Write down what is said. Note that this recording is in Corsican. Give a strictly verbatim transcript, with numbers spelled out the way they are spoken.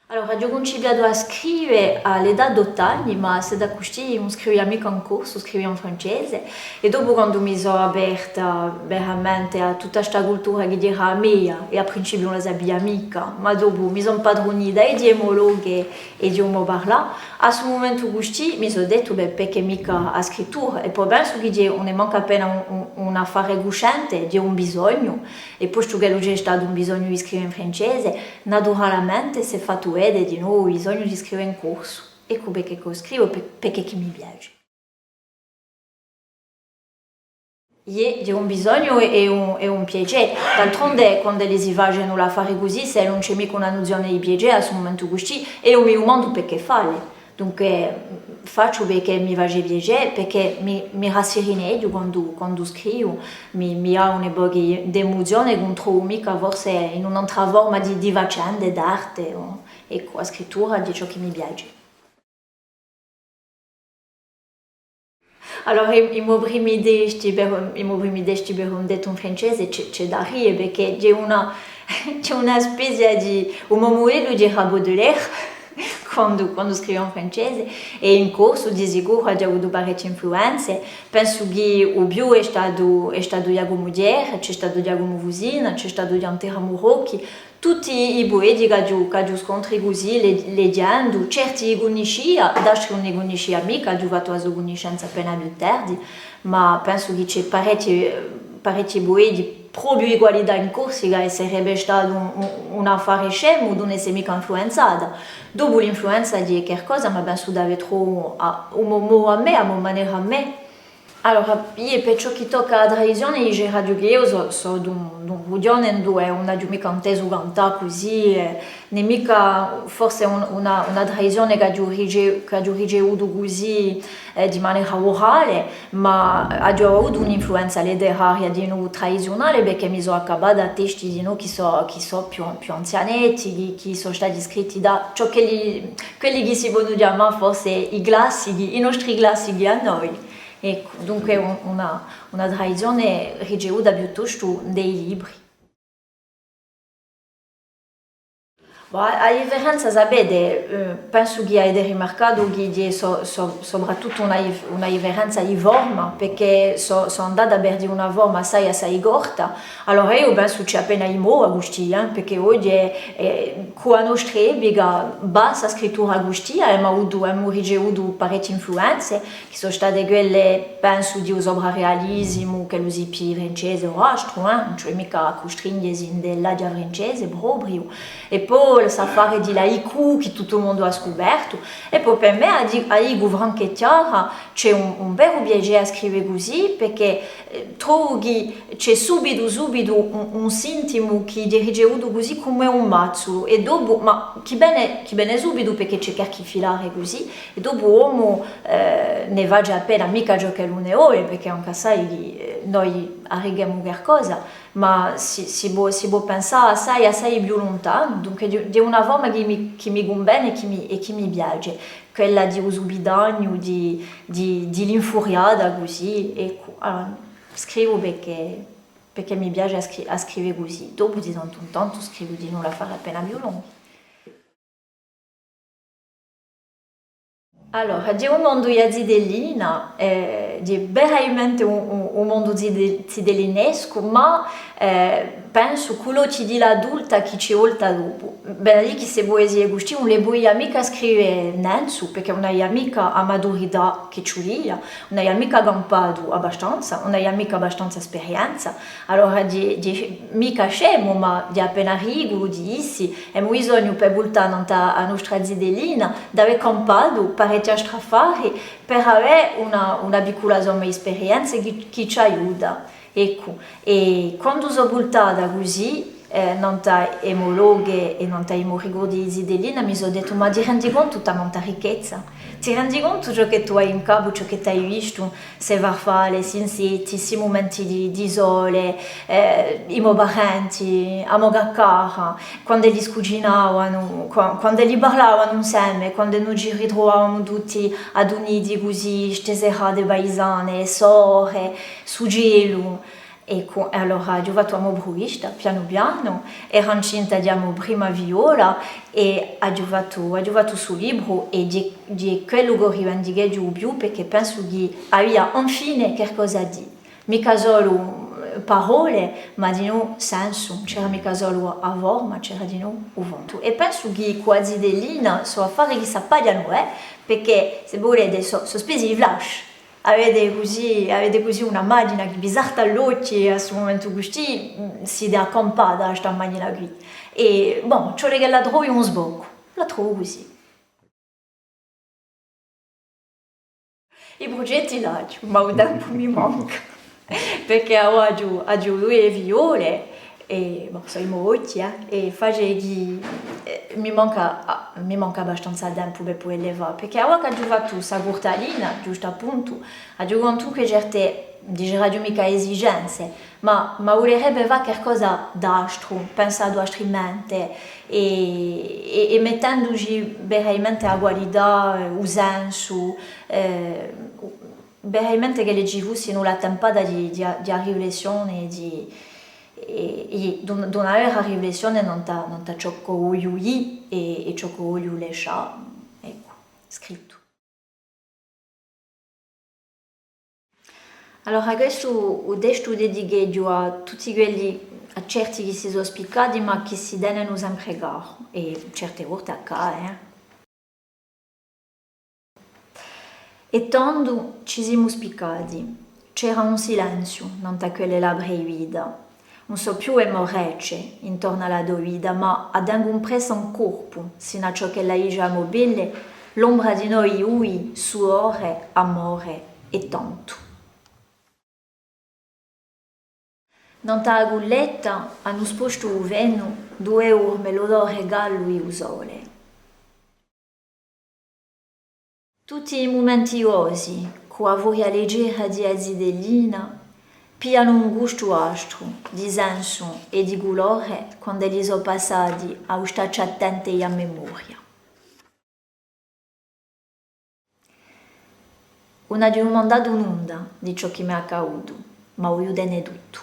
Allora, aghju cuncipiatu à scrive à l'età d'ottu anni, ma s'è da custì ùn scrivia micca in corsu, scrivia in francese, è dopu, quandu mi sò aperta veramente à tutta sta cultura chì era a meia, è à principiu ùn la sapia micca, ma dopu mi sò impadrunita è di e mo loghe è di u mo parlà, à stu mumentu custì mi sò dettu, bè, perchè micca a scrittura? È po pensu chì ghjè, ùn hè mancu appena un, un, un affare cuscente, ghjè un bisognu, è postu ch'ellu ci hè statu un bisognu di scrive in francese, naturalmente s'hè fattu vede di novu u bisognu di scrive in corsu. Eccu perchè ch'o scrivu, per-, perchè chì mi piace. Iè, ghjè un bisognu è, è un, è un piacè. D'altronde, quand'elli si facenu l'affari cusì, s'ellu ùn ci hè micca una nuzione di piacè à stu mumentu cusì, eiu mi dumandu perchè falli. Dunque, facciu perchè mi face piacè, perchè mi, mi rassirineghju quandu, quandu scrivu, mi, mi dà un pocu d'emuzione ch'ùn trovu micca forse in un'antra forma di, di faccende, d'arte, o, eccu, a scrittura ghjè ciò chì mi piace. Allora, i, i mo primi testi per, i mo primi testi per un dettu in francese, ci hè, ci hè da ride, perchè ghjè una, ghjè una spezia di, u mo mudellu ghjera Baudelaire, quandu, quandu scrivia in francese, è in corsu, di sicuru, aghju avutu parechje influenze. Pensu chì u più hè statu, hè statu Ghjacumu Thiers, ci hè statu Ghjacumu Fusina, ci hè statu Ghjuvan Teramu Rocchi, tutti i pueti ch'aghju, ch'aghju scontri cusì, le-, leghjendu, certi i cunniscia, d'altri ùn i cunniscia micca, aghju fattu a so cunniscenza appena più tardi, ma pensu chì ci hè parechji, parechji pueti propiu di qualità in Corsica, è sarebbe statu un, un, un affare scemu d'ùn esse micca influenzata. Dopu l'influenza ghjè qualcosa, ma pensu d'avè trovu a, u mo, mo à mè, a mo manera à mè. Allora, eiu, per ciò chì tocca à a tradizione, diceraghju chì eiu sò, sò d'un, d'un rughjone induve ùn aghju micca intesu cantà cusì, eh, ùn hè micca forse un, una, una tradizione ch'aghju rice-, ch'aghju ricevutu cusì, eh, di manera orale, ma aghju avutu un'influenza letteraria di novu tradiziunale, perchè mi sò accappata à testi di novu chì sò, chì sò più, più anzianetti, chì, chì sò stati scritti da ciò chì li, quelli chì si ponu chjamà forse i classichi, i nostri classichi à noi. Eccu, dunque un-, una, una tradizione ricevuta piuttostu in i libri. Bò, a, a differenza, sapete, eh, pensu chì avete rimarcatu chì ghjè so-, so-, soprattuttu una dif-, una differenza di forma, perchè sò, sò andata per di una forma assai, assai corta, allora eiu pensu ci hè appena di moda custì, eh, perchè oghje, eh, cù a nostra epica basta scrittura custì, emu avutu, emu ricevutu parechje influenze, chì sò state quelle, pensu, di u soprarealisimu, ch'ellu sippia francese o astru, eh, ùn ci hè micca à custringhjesi in l'aghja francese propiu, è po l'affare di l'haiku chì tuttu u mondu hà scupertu, è po per mè, a di-, a dicu franca è chjara, ci hè un, un veru piacè à scrive cusì, perchè, eh, trovu chì ci hè subitu, subitu un, un sintimu chì ghjè ricevutu cusì cum'è un mazzulu, è dopu, ma chì vene, chì vene subitu perchè ci hè qualchì filare cusì, è dopu omu, eh, ne face appena micca ciò ch'ellu ne vole, perchè ancu assai chì, eh, noi arricchemu qualcosa, ma si, si pò, si pò pensà assai, assai più luntanu, dunque ghjè, ghjè una forma chì mi, chì mi cunvene è chì mi, è chì mi piace, quella di u subitaniu, di, di, di l'infuriata cusì, eccu. Allora, scrivu perchè, perchè mi piace à scri-, à scrive cusì. Dopu di tantu in tantu scrivu dinù l'affari appena più longhi. Allora, ghjè u mondu di a zitellina, eh, ghjè veramente un, un, un mondu zite-, zitellinescu, ma, eh, pensu cù l'ochji di l'adulta chì ci volta dopu. Bè, dì chì ste puesie custì ùn le pudia micca scrive nanzu, perchè ùn avia micca a maturità chì ci vulia, ùn avia micca campatu abbastanza, ùn avia micca abbastanza sperienza, allora ghjè, ghjè micca scemu, ma ghjè appena ridiculu di dissi, emu bisognu per vultà nant'à a nostra zitellina d'avè campatu parechji altri affari per avè una, una piccula somma di sperienze chì, chì ci aiuta. Eccu, è quandu sò vultata cusì, eh, nant'à e mo loghe è nant'à i mo ricordi di zitellina, mi sò dettu, ma ti rendi contu tamanta ricchezza? Ti rendi contu ciò chì tù hai in capu, ciò chì t'hai vistu, ste farfalle, st'insetti, sti mumenti di, di sole, eh, i mo parenti, a mo caccara, quand'elli si cucinavanu, qua-, quand'elli parlavanu inseme, quand'è no ci ritruvavamu tutti aduniti cusì, ste serate paisane, e sore, stu celu. Eccu, è allora aghju fattu a mo pruvista, pianu pianu, era incinta di a mo prima figliola, è aghju fattu, aghju fattu stu libru, è hè, hè quellu ch'o rivendicheghju u più, perchè pensu chì avia infine qualcosa à dì. Micca solu, eh, parolle, ma dinù sensu, ùn c'era micca solu a forma, c'era dinù u fondu. È pensu chì cù a zitellina sò affari chì s'appaghjanu, eh, perchè, s'è vulete, sò, sò spesi i flash. Avete cusì, avete cusì una maghjina chì vi salta à l'ochji è à stu mumentu custì, mm, site accampata à sta maghjina quì. È, bon, ci vole ch'ella trovi un sboccu. La trovu cusì. I prugetti l'aghju, ma u tempu mi manca. Perchè avà aghju, aghju duie figliole, è, bon, sò i mo ochji, eh, è face chì, eh, mi manca, ah, mi manca abbastanza tempu per pudelle fà, perchè avà ch'aghju fattu sta curtalina, ghjustu appuntu, aghju quantunque certe, diceraghju micca esigenze, ma, ma vulerebbe fà qualcosa d'astru, pensatu astrimente, è, è, è mettenduci veramente a qualità, eh, u sensu, eh, veramente ch'elle ci fussinu l'attempata di, di, di a riflessione, di, è, è d'una, d'una vera riflessione nant'à, nant'à ciò ch'o vogliu dì è, è ciò ch'o vogliu lascià, eccu, scrittu. Allora, questu u testu dedicheghju à tutti quelli, à certi chì si sò spiccati, ma chì si tenenu sempre caru, è certe volte accade, eh. È tandu ci simu spiccati. C'era un silenziu nant'à quelle labbra di vita. Ùn sò più e mo tracce intornu à la to vita, ma a tengu impressa in corpu, sinu à ciò ch'ella dice a mo pelle, l'ombra di noi dui, sudore, amore è tantu. Nant'à a culletta anu spostu u fenu duie orme, l'odore caldu di u sole. Tutti i mumenti cusì, cù a furia leggera di a zitellina, piglianu un gustu astru di sensu è di culore quand'elli sò passati à u stacci attenti di a memoria. Ùn aghju dumandatu nunda di ciò chì m'hè accadutu, ma vogliu tene tuttu.